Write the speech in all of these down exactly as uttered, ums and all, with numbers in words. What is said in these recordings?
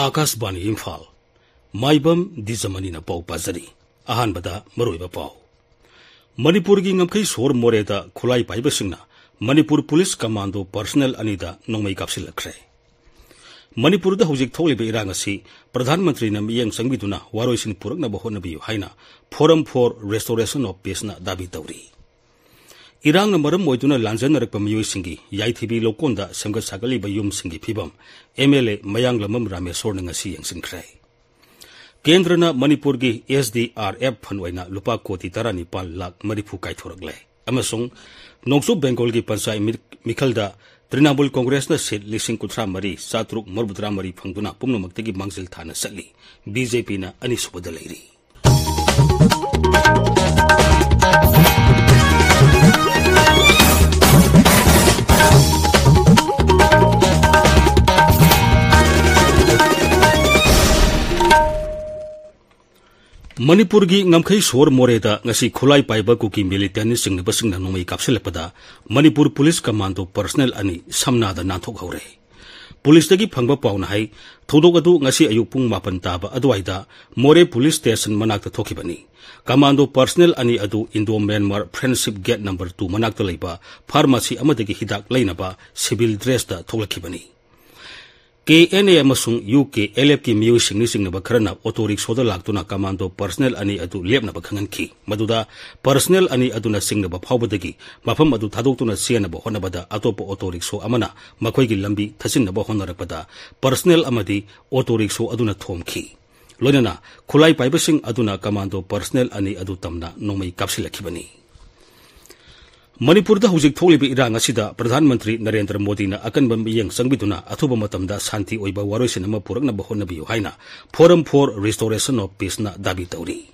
ꯑꯥꯀꯥꯁꯕꯥꯅꯤ ꯏꯝꯐꯥꯜ꯫ ꯃꯥꯏꯕꯝ ꯗꯤꯖꯃꯅꯤꯅ ꯄꯥꯎ ꯄꯥꯖꯔꯤ꯫ ꯑꯍꯥꯟꯕꯗ ꯃꯔꯨꯑꯣꯏꯕ ꯄꯥꯎ꯫ ꯃꯅꯤꯄꯨꯔꯒꯤ ꯉꯝꯈꯩ ꯁꯣꯔ ꯃꯣꯔꯦꯗ ꯈꯨꯠꯂꯥꯏ ꯄꯥꯏꯕꯁꯤꯡꯅ ꯃꯅꯤꯄꯨꯔ ꯄꯨꯂꯤꯁ ꯀꯃꯥꯟꯗꯣ ꯄꯔꯁꯅꯦꯜ ꯑꯅꯤꯗ ꯅꯣꯡꯃꯩ ꯀꯥꯞꯁꯤꯜꯂꯛꯈ꯭ꯔꯦ꯫ ꯃꯅꯤꯄꯨꯔꯗ ꯍꯧꯖꯤꯛ ꯊꯣꯛꯂꯤꯕ ꯏꯔꯥꯡ ꯑꯁꯤ ꯄ꯭ꯔꯙꯥꯟ ꯃꯟꯇ꯭ꯔꯤꯅ ꯃꯤꯠꯌꯦꯡ ꯆꯪꯕꯤꯗꯨꯅ ꯋꯥꯔꯣꯏꯁꯤꯟ ꯄꯨꯔꯛꯅꯕ ꯍꯣꯠꯅꯕꯤꯌꯨ ꯍꯥꯏꯅ Forum for Restoration of Peaceꯅ ꯗꯥꯕꯤ ꯇꯧꯔꯤ꯫ ꯏꯔꯥꯡꯅ ꯃꯔꯝ ꯑꯣꯏꯗꯨꯅ ꯂꯥꯟꯖꯦꯟꯅꯔꯛꯄ ꯃꯤꯑꯣꯏꯁꯤꯡꯒꯤ ꯌꯥꯏꯊꯤꯕꯤ ꯂꯧꯀꯣꯟꯗ ꯁꯦꯝꯒꯠ ꯁꯥꯒꯠꯂꯤꯕ ꯌꯨꯝꯁꯤꯡꯒꯤ ꯐꯤꯕꯝ MLA ꯃꯌꯥꯡꯂꯝꯕꯝ ꯔꯥꯃꯦꯁꯣꯔꯅ ꯉꯁꯤ ꯌꯦꯡꯁꯤꯟꯈ꯭ꯔꯦ꯫ ꯀꯦꯟꯗ꯭ꯔꯅ ꯃꯅꯤꯄꯨꯔꯒꯤ SDRF fund ꯑꯣꯏꯅ ꯂꯨꯄꯥ ꯀꯣꯇꯤ ꯇꯔꯥꯅꯤꯄꯥꯜ ꯂꯥꯈ ꯃꯔꯤꯐꯨ ꯀꯥꯏꯊꯣꯔꯛꯂꯦ꯫ ꯑꯃꯁꯨꯡ ꯅꯣꯡꯆꯨꯞ ꯕꯦꯡꯒꯣꯜꯒꯤ ꯄꯟꯆꯥꯌꯠ ꯃꯤ-, ꯃꯤꯈꯜꯗ ꯇ꯭ꯔꯤꯅꯥꯃꯨꯜ ꯀꯣꯡꯒ꯭ꯔꯦꯁꯅ ꯁꯤꯠ ꯂꯤꯁꯤꯡ ꯀꯨꯟꯊ꯭ꯔꯥ ꯃꯔꯤ, ꯆꯥꯇ꯭ꯔꯨꯛ ꯃꯔꯤꯐꯨꯇꯔꯥ ꯃꯔꯤ ꯐꯪꯗꯨꯅ ꯄꯨꯝꯅꯃꯛꯇꯒꯤ ꯃꯥꯡꯖꯤꯜ ꯊꯥꯅ ꯆꯠꯂꯤ꯫ BJPꯅ ꯑꯅꯤꯁꯨꯕꯗ ꯂꯩꯔꯤ꯫ ꯃꯅꯤꯄꯨꯔꯒꯤ ꯉꯝꯈꯩ ꯁꯣꯔ ꯃꯣꯔꯦꯗ ꯉꯁꯤ ꯈꯨꯠꯂꯥꯏ ꯄꯥꯏꯕ ꯀꯨꯀꯤ ꯃꯤꯂꯤꯇꯦꯟꯠ ꯆꯤꯡꯅꯕꯁꯤꯡꯅ ꯅꯣꯡꯃꯩ ꯀꯥꯞꯁꯤꯜꯂꯛꯄꯗ ꯃꯅꯤꯄꯨꯔ ꯄꯨꯂꯤꯁ ꯀꯃꯥꯟꯗꯣ ꯄꯔꯁꯅꯦꯜ ꯑꯅꯤ ꯁꯝꯅꯥꯗ ꯅꯥꯟꯊꯣꯛꯍꯧꯔꯦ꯫ ꯄꯨꯂꯤꯁꯇꯒꯤ ꯐꯪꯕ ꯄꯥꯎꯅ ꯍꯥꯏ, ꯊꯧꯗꯣꯛ ꯑꯗꯨ ꯉꯁꯤ ꯑꯌꯨꯛ ꯄꯨꯡ ꯃꯥꯄꯟ ꯇꯥꯕ ꯑꯗꯨꯋꯥꯏꯗ ꯃꯣꯔꯦ ꯄꯨꯂꯤꯁ ꯁ꯭ꯇꯦꯁꯟ ꯃꯅꯥꯛꯇ ꯊꯣꯛꯈꯤꯕꯅꯤ꯫ ꯀꯃꯥꯟꯗꯣ ꯄꯔꯁꯅꯦꯜ ꯑꯅꯤ ꯑꯗꯨ Indo Myanmar friendship gate number two ꯃꯅꯥꯛꯇ ꯂꯩꯕ ꯐꯥꯔꯃꯥꯁꯤ ꯑꯃꯗꯒꯤ ꯍꯤꯗꯥꯛ ꯂꯩꯅꯕ ꯁꯤꯚꯤꯜ ꯗ꯭ꯔꯦꯁꯇ ꯊꯣꯛꯂꯛꯈꯤꯕꯅꯤ꯫ KNA ꯑꯃꯁꯨꯡ UKLFꯀꯤ ꯃꯤꯑꯣꯏꯁꯤꯡꯅ ꯆꯤꯡꯅꯕ ꯈꯔꯅ ꯑꯣꯇꯣ ꯔꯤꯛꯁꯣꯗ ꯂꯥꯛꯇꯨꯅ ꯀꯃꯥꯟꯗꯣ ꯄꯔꯁꯅꯦꯜ ꯑꯅꯤ ꯑꯗꯨ ꯂꯦꯞꯅꯕ ꯈꯪꯍꯟꯈꯤ꯫ ꯃꯗꯨꯗ ꯄꯔꯁꯅꯦꯜ ꯑꯅꯤ ꯑꯗꯨꯅ ꯆꯤꯡꯅꯕ ꯐꯥꯎꯕꯗꯒꯤ ꯃꯐꯝ ꯑꯗꯨ ꯊꯥꯗꯣꯛꯇꯨꯅ ꯆꯦꯟꯅꯕ ꯍꯣꯠꯅꯕꯗ ꯑꯇꯣꯞꯄ ꯑꯣꯇꯣ ꯔꯤꯛꯁꯣ ꯑꯃꯅ ꯃꯈꯣꯏꯒꯤ ꯂꯝꯕꯤ ꯊꯠꯆꯤꯟꯅꯕ ꯍꯣꯠꯅꯔꯛꯄꯗ ꯄꯔꯁꯅꯦꯜ ꯑꯃꯗꯤ ꯑꯣꯇꯣ ꯔꯤꯛꯁꯣ ꯑꯗꯨꯅ ꯊꯣꯝꯈꯤ꯫ ꯂꯣꯏꯅꯅ ꯈꯨꯠꯂꯥꯏ ꯄꯥꯏꯕꯁꯤꯡ ꯑꯗꯨꯅ ꯀꯃꯥꯟꯗꯣ ꯄꯔꯁꯅꯦꯜ ꯑꯅꯤ ꯑꯗꯨ ꯇꯝꯅ ꯅꯣꯡꯃꯩ ꯀꯥꯞꯁꯤꯜꯂꯛꯈꯤꯕꯅꯤ꯫ ꯃꯅꯤꯄꯨꯔꯗ ꯍꯧꯖꯤꯛ ꯊꯣꯛꯂꯤꯕ ꯏꯔꯥꯡ ꯑꯁꯤꯗ ꯄ꯭ꯔꯙꯥꯟ ꯃꯟꯇ꯭ꯔꯤ ꯅꯔꯦꯟꯗ꯭ꯔ ꯃꯣꯗꯤꯅ ꯑꯀꯟꯕ ꯃꯤꯠꯌꯦꯡ ꯆꯪꯕꯤꯗꯨꯅ ꯑꯊꯨꯕ ꯃꯇꯝꯗ ꯁꯥꯟꯇꯤ ꯑꯣꯏꯕ ꯋꯥꯔꯣꯏꯁꯤꯟ ꯑꯃ ꯄꯨꯔꯛꯅꯕ ꯍꯣꯠꯅꯕꯤꯌꯨ ꯍꯥꯏꯅ Forum for Restoration of Peaceꯅ ꯗꯥꯕꯤ ꯇꯧꯔꯤ꯫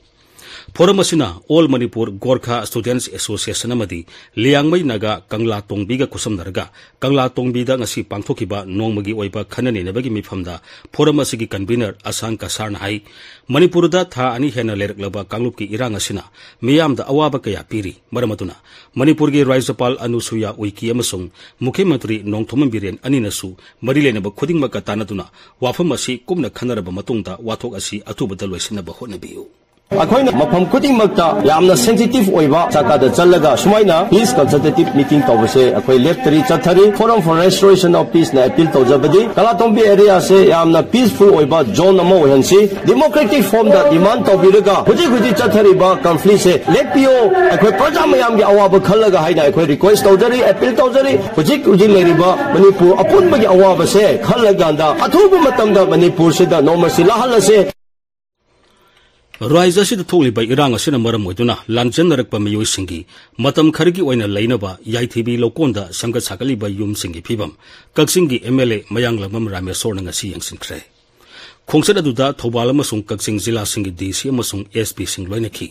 ꯐꯣꯔꯝ ꯑꯁꯤꯅ All Manipur Gorkha Students Association ꯑꯃꯗꯤ ꯂꯤꯌꯥꯡꯃꯩ ꯅꯥꯒꯥ ꯀꯪꯂꯥ ꯇꯣꯡꯕꯤꯒ ꯈꯨꯠꯁꯝꯅꯔꯒ ꯀꯪꯂꯥ ꯇꯣꯡꯕꯤꯗ ꯉꯁꯤ ꯄꯥꯡꯊꯣꯛꯈꯤꯕ ꯅꯣꯡꯃꯒꯤ ꯑꯣꯏꯕ ꯈꯟꯅ ꯅꯩꯅꯕꯒꯤ ꯃꯤꯐꯝꯗ ꯐꯣꯔꯝ ꯑꯁꯤꯒꯤ ꯀꯟꯚꯤꯅꯔ ꯑꯁꯥꯡ ꯀꯁꯥꯔꯅ ꯍꯥꯏ, ꯃꯅꯤꯄꯨꯔꯗ ꯊꯥ ꯑꯅꯤ ꯍꯦꯟꯅ ꯂꯩꯔꯛꯂꯕ ꯀꯥꯡꯂꯨꯞꯀꯤ ꯏꯔꯥꯡ ꯑꯁꯤꯅ ꯃꯤꯌꯥꯝꯗ ꯑꯋꯥꯕ ꯀꯌꯥ ꯄꯤꯔꯤ꯫ ꯃꯔꯝ ꯑꯗꯨꯅ ꯃꯅꯤꯄꯨꯔꯒꯤ ꯔꯥꯖ꯭ꯌꯄꯥꯜ ꯑꯅꯨꯁꯨꯌꯥ ꯎꯏꯀꯤ ꯑꯃꯁꯨꯡ ꯃꯨꯈ꯭ꯌ ꯃꯟꯇ꯭ꯔꯤ ꯅꯣꯡꯊꯣꯝꯕꯝ ꯕꯤꯔꯦꯟ ꯑꯅꯤꯅꯁꯨ ꯃꯔꯤ ꯂꯩꯅꯕ ꯈꯨꯗꯤꯡꯃꯛꯀ ꯇꯥꯟꯅꯗꯨꯅ ꯋꯥꯐꯝ ꯑꯁꯤ ꯀꯨꯞꯅ ꯈꯟꯅꯔꯕ ꯃꯇꯨꯡꯗ ꯋꯥꯊꯣꯛ ꯑꯁꯤ ꯑꯊꯨꯕꯗ ꯂꯣꯏꯁꯤꯟꯅꯕ ꯍꯣꯠꯅꯕꯤꯌꯨ꯫ ꯑꯩꯈꯣꯏꯅ ꯃꯐꯝ ꯈꯨꯗꯤꯡꯃꯛꯇ ꯌꯥꯝꯅ ꯁꯦꯟꯁꯤꯇꯤꯚ ꯑꯣꯏꯕ ꯖꯒꯥꯗ ꯆꯠꯂꯒ ꯁꯨꯃꯥꯏꯅ ꯄꯤꯁ ꯀꯟꯁꯜꯇꯦꯇꯤꯚ ꯃꯤꯇꯤꯡ ꯇꯧꯕꯁꯦ ꯑꯩꯈꯣꯏ ꯂꯦꯞꯇꯔꯤ ꯆꯠꯊꯔꯤ꯫ Forum for Restoration of Peaceꯅ ꯑꯦꯄꯤꯜ ꯇꯧꯖꯕꯗꯤ ꯀꯂꯥꯇꯣꯝꯕꯤ ꯑꯦꯔꯤꯌꯥꯁꯦ ꯌꯥꯝꯅ ꯄꯤꯁꯐꯨꯜ ꯑꯣꯏꯕ ꯖꯣꯟ ꯑꯃ ꯑꯣꯏꯍꯟꯁꯤ, ꯗꯤꯃꯣꯀ꯭ꯔꯦꯇꯤꯛ ꯐꯣꯔꯝꯗ ꯗꯤꯃꯥꯟ ꯇꯧꯕꯤꯔꯒ ꯍꯧꯖꯤꯛ ꯍꯧꯖꯤꯛ ꯆꯠꯊꯔꯤꯕ ꯀꯟꯐ꯭ꯂꯤꯛꯁꯦ ꯂꯦꯞꯄꯤꯌꯣ, ꯑꯩꯈꯣꯏ ꯄ꯭ꯔꯖꯥ ꯃꯌꯥꯝꯒꯤ ꯑꯋꯥꯕ ꯈꯜꯂꯒ ꯍꯥꯏꯅ ꯑꯩꯈꯣꯏ ꯔꯤꯀ꯭ꯋꯦꯁ ꯇꯧꯖꯔꯤ, ꯑꯦꯄꯤꯜ ꯇꯧꯖꯔꯤ꯫ ꯍꯧꯖꯤꯛ ꯍꯧꯖꯤꯛ ꯂꯩꯔꯤꯕ ꯃꯅꯤꯄꯨꯔ ꯑꯄꯨꯟꯕꯒꯤ ꯑꯋꯥꯕꯁꯦ ꯈꯜꯂꯀꯥꯟꯗ ꯑꯊꯨꯕ ꯃꯇꯝꯗ ꯃꯅꯤꯄꯨꯔꯁꯤꯗ normalcy ꯂꯥꯛꯍꯜꯂꯁꯦ꯫ ꯔꯥꯖ꯭ꯌ ꯑꯁꯤꯗ ꯊꯣꯛꯂꯤꯕ ꯏꯔꯥꯡ ꯑꯁꯤꯅ ꯃꯔꯝ ꯑꯣꯏꯗꯨꯅ ꯂꯥꯟꯖꯦꯟꯅꯔꯛꯄ ꯃꯤꯑꯣꯏꯁꯤꯡꯒꯤ ꯃꯇꯝ ꯈꯔꯒꯤ ꯑꯣꯏꯅ ꯂꯩꯅꯕ ꯌꯥꯏꯊꯤꯕꯤ ꯂꯧꯀꯣꯟꯗ ꯁꯦꯝꯒꯠ ꯁꯥꯒꯠꯂꯤꯕ ꯌꯨꯝꯁꯤꯡꯒꯤ ꯐꯤꯕꯝ ꯀꯛꯆꯤꯡꯒꯤ MLA ꯃꯌꯥꯡꯂꯝꯕꯝ ꯔꯥꯃꯦꯁꯣꯔꯅ ꯉꯁꯤ ꯌꯦꯡꯁꯤꯟꯈ꯭ꯔꯦ꯫ ꯈꯣꯡꯆꯠ ꯑꯗꯨꯗ ꯊꯧꯕꯥꯜ ꯑꯃꯁꯨꯡ ꯀꯛꯆꯤꯡ ꯖꯤꯂꯥꯁꯤꯡꯒꯤ DC ꯑꯃꯁꯨꯡ SPꯁꯤꯡ ꯂꯣꯏꯅꯈꯤ꯫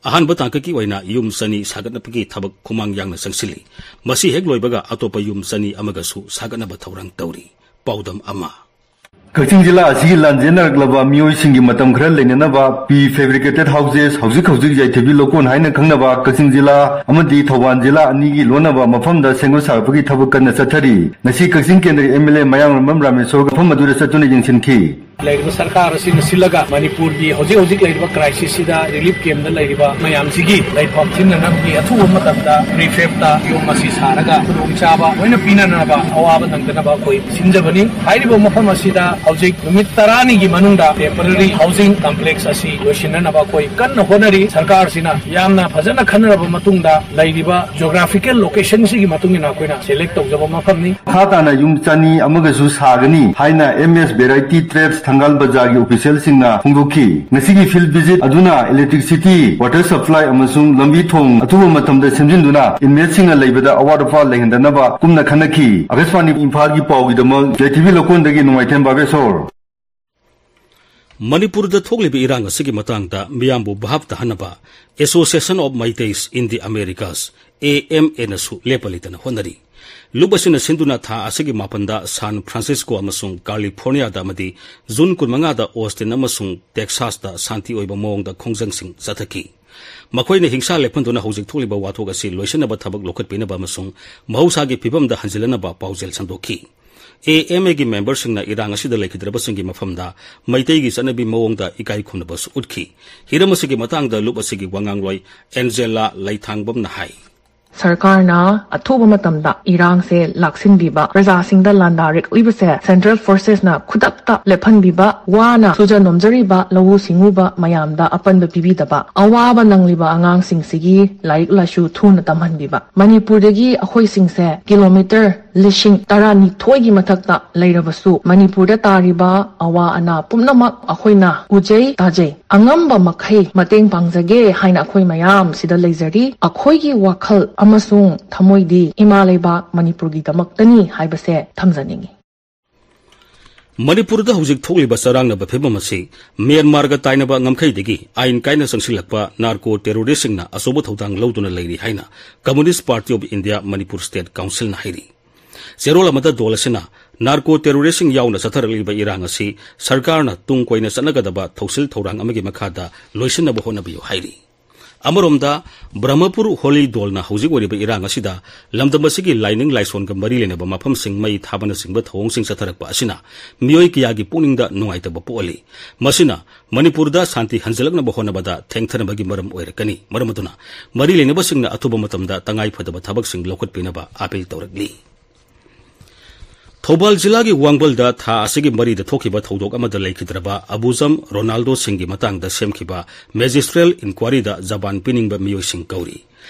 ꯑꯍꯥꯟꯕ ꯇꯥꯡꯀꯛꯀꯤ ꯑꯣꯏꯅ ꯌꯨꯝ ꯆꯅꯤ ꯁꯥꯒꯠꯅꯕꯒꯤ ꯊꯕꯛ ꯈꯨꯃꯥꯡ ꯌꯥꯡꯅ ꯆꯪꯁꯤꯜꯂꯤ꯫ ꯃꯁꯤ ꯍꯦꯛ ꯂꯣꯏꯕꯒ ꯑꯇꯣꯞꯄ ꯌꯨꯝ ꯆꯅꯤ ꯑꯃꯒꯁꯨ ꯁꯥꯒꯠꯅꯕ ꯊꯧꯔꯥꯡ ꯇꯧꯔꯤ꯫ ꯄꯥꯎꯗꯝ ꯑꯃ꯫ ꯀꯛꯆꯤꯡ ꯖꯤꯂꯥ ꯑꯁꯤꯒꯤ ꯂꯥꯟꯖꯦꯟꯅꯔꯛꯂꯕ ꯃꯤꯑꯣꯏꯁꯤꯡꯒꯤ ꯃꯇꯝ ꯈꯔ ꯂꯩꯅꯅꯕ pre fabricated houses, ꯍꯧꯖꯤꯛ ꯍꯧꯖꯤꯛ ꯌꯥꯏꯊꯤꯕꯤ ꯂꯧꯀꯣꯟ ꯍꯥꯏꯅ ꯈꯪꯅꯕ ꯀꯛꯆꯤꯡ ꯖꯤꯂꯥ ꯑꯃꯗꯤ ꯊꯧꯕꯥꯜ ꯖꯤꯂꯥ ꯑꯅꯤꯒꯤ ꯂꯣꯟꯅꯕ ꯃꯐꯝꯗ ꯁꯦꯝꯒꯠ ꯁꯥꯒꯠꯄꯒꯤ ꯊꯕꯛ ꯀꯟꯅ ꯆꯠꯊꯔꯤ꯫ ꯉꯁꯤ ꯀꯛꯆꯤꯡ ꯀꯦꯟꯗ꯭ꯔꯒꯤ MLA ꯃꯌꯥꯡꯂꯝꯕꯝ ꯔꯥꯃꯦꯁꯣꯔ ꯃꯐꯝ ꯑꯗꯨꯗ ꯆꯠꯇꯨꯅ ꯌꯦꯡꯁꯤꯟꯈꯤ꯫ ꯂꯩꯔꯤꯕ ꯁꯔꯀꯥꯔ ꯑꯁꯤꯅ ꯁꯤꯜꯂꯒ ꯃꯅꯤꯄꯨꯔꯒꯤ ꯍꯧꯖꯤꯛ ꯍꯧꯖꯤꯛ ꯂꯩꯔꯤꯕ crisis ꯁꯤꯗ relief camp ꯗ ꯂꯩꯔꯤꯕ ꯃꯌꯥꯝꯁꯤꯒꯤ ꯂꯩꯐꯝ ꯁꯤꯟꯅꯅꯕꯒꯤ ꯑꯊꯨꯕ ꯃꯇꯝꯗ prefab ꯇ ꯌꯨꯝ ꯑꯁꯤ ꯁꯥꯔꯒ ꯈꯨꯗꯣꯡꯆꯥꯕ ꯂꯣꯏꯅ ꯄꯤꯅꯅꯕ, ꯑꯋꯥꯕ ꯅꯪꯗꯅꯕ ꯑꯩꯈꯣꯏ ꯁꯤꯟꯖꯕꯅꯤ꯫ ꯍꯥꯏꯔꯤꯕ ꯃꯐꯝ ꯑꯁꯤꯗ ꯍꯧꯖꯤꯛ ꯅꯨꯃꯤꯠ ꯇꯔꯥꯅꯤꯒꯤ ꯃꯅꯨꯡꯗ temporary housing complex ꯑꯁꯤ ꯂꯣꯏꯁꯤꯟꯅꯅꯕ ꯑꯩꯈꯣꯏ ꯀꯟꯅ ꯍꯣꯠꯅꯔꯤ꯫ ꯁꯔꯀꯥꯔꯁꯤꯅ ꯌꯥꯝꯅ ꯐꯖꯅ ꯈꯟꯅꯔꯕ ꯃꯇꯨꯡꯗ ꯂꯩꯔꯤꯕ geographical location ꯁꯤꯒꯤ ꯃꯇꯨꯡ ꯏꯟꯅ ꯑꯩꯈꯣꯏꯅ select ꯇꯧꯖꯕ ꯃꯐꯝꯅꯤ꯫ ꯃꯈꯥ ꯇꯥꯅ ꯌꯨꯝ ꯆꯅꯤ ꯑꯃꯒꯁꯨ ꯁꯥꯒꯅꯤ ꯍꯥꯏꯅ MS Variety Trades ꯊꯪꯒꯥꯜ ꯕꯖꯥꯔꯒꯤ official ꯁꯤꯡꯅ ꯐꯣꯡꯗꯣꯛꯈꯤ꯫ ꯉꯁꯤꯒꯤ field visit ꯑꯗꯨꯅ electricity, water supply ꯑꯃꯁꯨꯡ ꯂꯝꯕꯤ ꯊꯣꯡ ꯑꯊꯨꯕ ꯃꯇꯝꯗ ꯁꯦꯝꯖꯤꯟꯗꯨꯅ inmate ꯁꯤꯡꯅ ꯂꯩꯕꯗ ꯑꯋꯥꯠ ꯑꯄꯥ ꯂꯩꯍꯟꯗꯅꯕ ꯀꯨꯞꯅ ꯈꯟꯅꯈꯤ꯫ ꯑꯀꯥꯁꯕꯥꯅꯤ ꯏꯝꯐꯥꯜꯒꯤ ꯄꯥꯎꯒꯤꯗꯃꯛ ꯌꯥꯏꯊꯤꯕꯤ ꯂꯧꯀꯣꯟꯗꯒꯤ ꯅꯣꯡꯃꯥꯏꯊꯦꯝ ꯕꯥꯕꯦꯁꯣꯔ꯫ ꯃꯅꯤꯄꯨꯔꯗ ꯊꯣꯛꯂꯤꯕ ꯏꯔꯥꯡ ꯑꯁꯤꯒꯤ ꯃꯇꯥꯡꯗ ꯃꯤꯌꯥꯝꯕꯨ ꯚꯥꯞ ꯇꯥꯍꯟꯅꯕ Association of Meiteis in the Americas, A M A ꯅꯁꯨ ꯂꯦꯞꯄ ꯂꯩꯇꯅ ꯍꯣꯠꯅꯔꯤ꯫ ꯂꯨꯞ ꯑꯁꯤꯅ ꯁꯤꯟꯗꯨꯅ ꯊꯥ ꯑꯁꯤꯒꯤ ꯃꯥꯄꯟꯗ ꯁꯥꯟ ꯐ꯭ꯔꯥꯟꯁꯤꯁꯀꯣ ꯑꯃꯁꯨꯡ ꯀꯥꯂꯤꯐꯣꯔꯅꯤꯌꯥꯗ ꯑꯃꯗꯤ ꯖꯨꯟ ꯀꯨꯟꯃꯉꯥꯗ ꯑꯣꯁꯇꯤꯟ ꯑꯃꯁꯨꯡ ꯇꯦꯛꯁꯥꯁꯇ ꯁꯥꯟꯇꯤ ꯑꯣꯏꯕ ꯃꯑꯣꯡꯗ ꯈꯣꯡꯖꯪꯁꯤꯡ ꯆꯠꯊꯈꯤ꯫ ꯃꯈꯣꯏꯅ ꯍꯤꯡꯁꯥ ꯂꯦꯞꯍꯟꯗꯨꯅ ꯍꯧꯖꯤꯛ ꯊꯣꯛꯂꯤꯕ ꯋꯥꯊꯣꯛ ꯑꯁꯤ ꯂꯣꯏꯁꯤꯟꯅꯕ ꯊꯕꯛ ꯂꯧꯈꯠꯄꯤꯅꯕ ꯑꯃꯁꯨꯡ ꯃꯍꯧꯁꯥꯒꯤ ꯐꯤꯕꯝꯗ ꯍꯟꯖꯤꯜꯂꯅꯕ ꯄꯥꯎꯖꯦꯜ ꯁꯟꯗꯣꯛꯈꯤ꯫ A M A ꯒꯤ ꯃꯦꯝꯕꯔꯁꯤꯡꯅ ꯏꯔꯥꯡ ꯑꯁꯤꯗ ꯂꯩꯈꯤꯗ꯭ꯔꯕꯁꯤꯡꯒꯤ ꯃꯐꯝꯗ ꯃꯩꯇꯩꯒꯤ ꯆꯠꯅꯕꯤ ꯃꯑꯣꯡꯗ ꯏꯀꯥꯏ ꯈꯨꯝꯅꯕꯁꯨ ꯎꯠꯈꯤ꯫ ꯍꯤꯔꯝ ꯑꯁꯤꯒꯤ ꯃꯇꯥꯡꯗ ꯂꯨꯞ ꯑꯁꯤꯒꯤ ꯋꯥꯉꯥꯡꯂꯣꯏ ꯑꯦꯟꯖꯦꯂꯥ ꯂꯩꯊꯥꯡꯕꯝꯅ ꯍꯥꯏ꯫ ꯁꯔꯀꯥꯔꯅ ꯑꯊꯨꯕ ꯃꯇꯝꯗ ꯏꯔꯥꯡꯁꯦ ꯂꯥꯛꯁꯤꯟꯕꯤꯕ, ꯄ꯭ꯔꯖꯥꯁꯤꯡꯗ ꯂꯥꯟꯗꯥꯔꯛꯂꯤꯕꯁꯦ ꯁꯦꯟꯇ꯭ꯔꯦꯜ ꯐꯣꯔꯁꯦꯁꯅ ꯈꯨꯗꯛꯇ ꯂꯦꯞꯍꯟꯕꯤꯕ, ꯋꯥꯅ ꯁꯨꯖ ꯅꯣꯝꯖꯔꯤꯕ ꯂꯧꯎ ꯁꯤꯡꯎꯕ ꯃꯌꯥꯝꯗ ꯑꯄꯟꯕ ꯄꯤꯕꯤꯗꯕ, ꯑꯋꯥꯕ ꯅꯪꯂꯤꯕ ꯑꯉꯥꯡꯁꯤꯡꯁꯤꯒꯤ ꯂꯥꯏꯔꯤꯛ ꯂꯥꯏꯁꯨ ꯊꯨꯅ ꯇꯝꯍꯟꯕꯤꯕ꯫ ꯃꯅꯤꯄꯨꯔꯗꯒꯤ ꯑꯩꯈꯣꯏꯁꯤꯡꯁꯦ ꯀꯤꯂꯣꯃꯤꯇꯔ ꯂꯤꯁꯤꯡ ꯇꯔꯥꯅꯤꯊꯣꯏꯒꯤ ꯃꯊꯛꯇ ꯂꯩꯔꯕꯁꯨ, ꯃꯅꯤꯄꯨꯔꯗ ꯇꯥꯔꯤꯕ ꯑꯋꯥ ꯑꯅꯥ ꯄꯨꯝꯅꯃꯛ ꯑꯩꯈꯣꯏꯅ ꯎꯖꯩ, ꯇꯥꯖꯩ꯫ ꯑꯉꯝꯕ ꯃꯈꯩ ꯃꯇꯦꯡ ꯄꯥꯡꯖꯒꯦ ꯍꯥꯏꯅ ꯑꯩꯈꯣꯏ ꯃꯌꯥꯝ ꯁꯤꯗ ꯂꯩꯖꯔꯤ꯫ ꯑꯩꯈꯣꯏꯒꯤ ꯋꯥꯈꯜ ꯑꯃꯁꯨꯡ ꯊꯃꯣꯏꯗꯤ ꯏꯃꯥ ꯂꯩꯕꯥꯛ ꯃꯅꯤꯄꯨꯔꯒꯤꯗꯃꯛꯇꯅꯤ ꯍꯥꯏꯕꯁꯦ ꯊꯝꯖꯅꯤꯡꯏ꯫ ꯃꯅꯤꯄꯨꯔꯗ ꯍꯧꯖꯤꯛ ꯊꯣꯛꯂꯤꯕ ꯆꯔꯥꯡꯅꯕ ꯐꯤꯕꯝ ꯑꯁꯤ ꯃ꯭ꯌꯥꯟꯃꯥꯔꯒ ꯇꯥꯏꯅꯕ ꯉꯝꯈꯩꯗꯒꯤ ꯑꯥꯏꯟ ꯀꯥꯏꯅ ꯆꯪꯁꯤꯜꯂꯛꯄ ꯅꯥꯔꯀꯣ ꯇꯦꯔꯣꯔꯤꯁꯁꯤꯡꯅ ꯑꯆꯧꯕ ꯊꯧꯗꯥꯡ ꯂꯧꯗꯨꯅ ꯂꯩꯔꯤ ꯍꯥꯏꯅ Communist Party of India Manipur State Councilꯅ ꯍꯥꯏꯔꯤ꯫ ꯆꯦꯔꯣꯜ ꯑꯃꯗ ꯗꯣꯜ ꯑꯁꯤꯅ ꯅꯥꯔꯀꯣ ꯇꯦꯔꯣꯔꯤꯁꯁꯤꯡ ꯌꯥꯎꯅ ꯆꯠꯊꯔꯛꯂꯤꯕ ꯏꯔꯥꯡ ꯑꯁꯤ ꯁꯔꯀꯥꯔꯅ ꯇꯨꯡ ꯀꯣꯏꯅ ꯆꯠꯅꯒꯗꯕ ꯊꯧꯁꯤꯜ ꯊꯧꯔꯥꯡ ꯑꯃꯒꯤ ꯃꯈꯥꯗ ꯂꯣꯏꯁꯤꯟꯅꯕ ꯍꯣꯠꯅꯕꯤꯌꯨ ꯍꯥꯏꯔꯤ꯫ ꯑꯃꯔꯣꯝꯗ, ꯕ꯭ꯔꯍꯃꯄꯨꯔ ꯍꯣꯂꯤ ꯗꯣꯜꯅ ꯍꯧꯖꯤꯛ ꯑꯣꯏꯔꯤꯕ ꯏꯔꯥꯡ ꯑꯁꯤꯗ ꯂꯝꯗꯝ ꯑꯁꯤꯒꯤ ꯂꯥꯏꯅꯤꯡ ꯂꯥꯏꯁꯣꯟꯒ ꯃꯔꯤ ꯂꯩꯅꯕ ꯃꯐꯝꯁꯤꯡ ꯃꯩ ꯊꯥꯕꯅꯆꯤꯡꯕ ꯊꯧꯑꯣꯡꯁꯤꯡ ꯆꯠꯊꯔꯛꯄ ꯑꯁꯤꯅ ꯃꯤꯑꯣꯏ ꯀꯌꯥꯒꯤ ꯄꯨꯛꯅꯤꯡꯗ ꯅꯨꯡꯉꯥꯏꯇꯕ ꯄꯣꯛꯍꯜꯂꯤ꯫ ꯃꯁꯤꯅ ꯃꯅꯤꯄꯨꯔꯗ ꯁꯥꯟꯇꯤ ꯍꯟꯖꯤꯜꯂꯛꯅꯕ ꯍꯣꯠꯅꯕꯗ ꯊꯦꯡꯊꯅꯕꯒꯤ ꯃꯔꯝ ꯑꯣꯏꯔꯛꯀꯅꯤ꯫ ꯃꯔꯝ ꯑꯗꯨꯅ ꯃꯔꯤ ꯂꯩꯅꯕꯁꯤꯡꯅ ꯑꯊꯨꯕ ꯃꯇꯝꯗ ꯇꯉꯥꯏ ꯐꯗꯕ ꯊꯕꯛꯁꯤꯡ ꯂꯧꯈꯠꯄꯤꯅꯕ ꯑꯥꯄꯤꯜ ꯇꯧꯔꯛꯂꯤ꯫ ꯊꯧꯕꯥꯜ ꯖꯤꯂꯥꯒꯤ ꯋꯥꯡꯕꯜꯗ ꯊꯥ ꯑꯁꯤꯒꯤ ꯃꯔꯤꯗ ꯊꯣꯛꯈꯤꯕ ꯊꯧꯗꯣꯛ ꯑꯃꯗ ꯂꯩꯈꯤꯗ꯭ꯔꯕ ꯑꯕꯨꯖꯝ ꯔꯣꯅꯥꯜꯗꯣ ꯁꯤꯡꯒꯤ ꯃꯇꯥꯡꯗ ꯁꯦꯝꯈꯤꯕ ꯃꯦꯖꯤꯁꯇ꯭ꯔꯦꯜ ꯏꯟꯀ꯭ꯋꯥꯔꯤꯗ ꯖꯕꯥꯟ ꯄꯤꯅꯤꯡꯕ ꯃꯤꯑꯣꯏꯁꯤꯡ ꯀꯧꯔꯤ꯫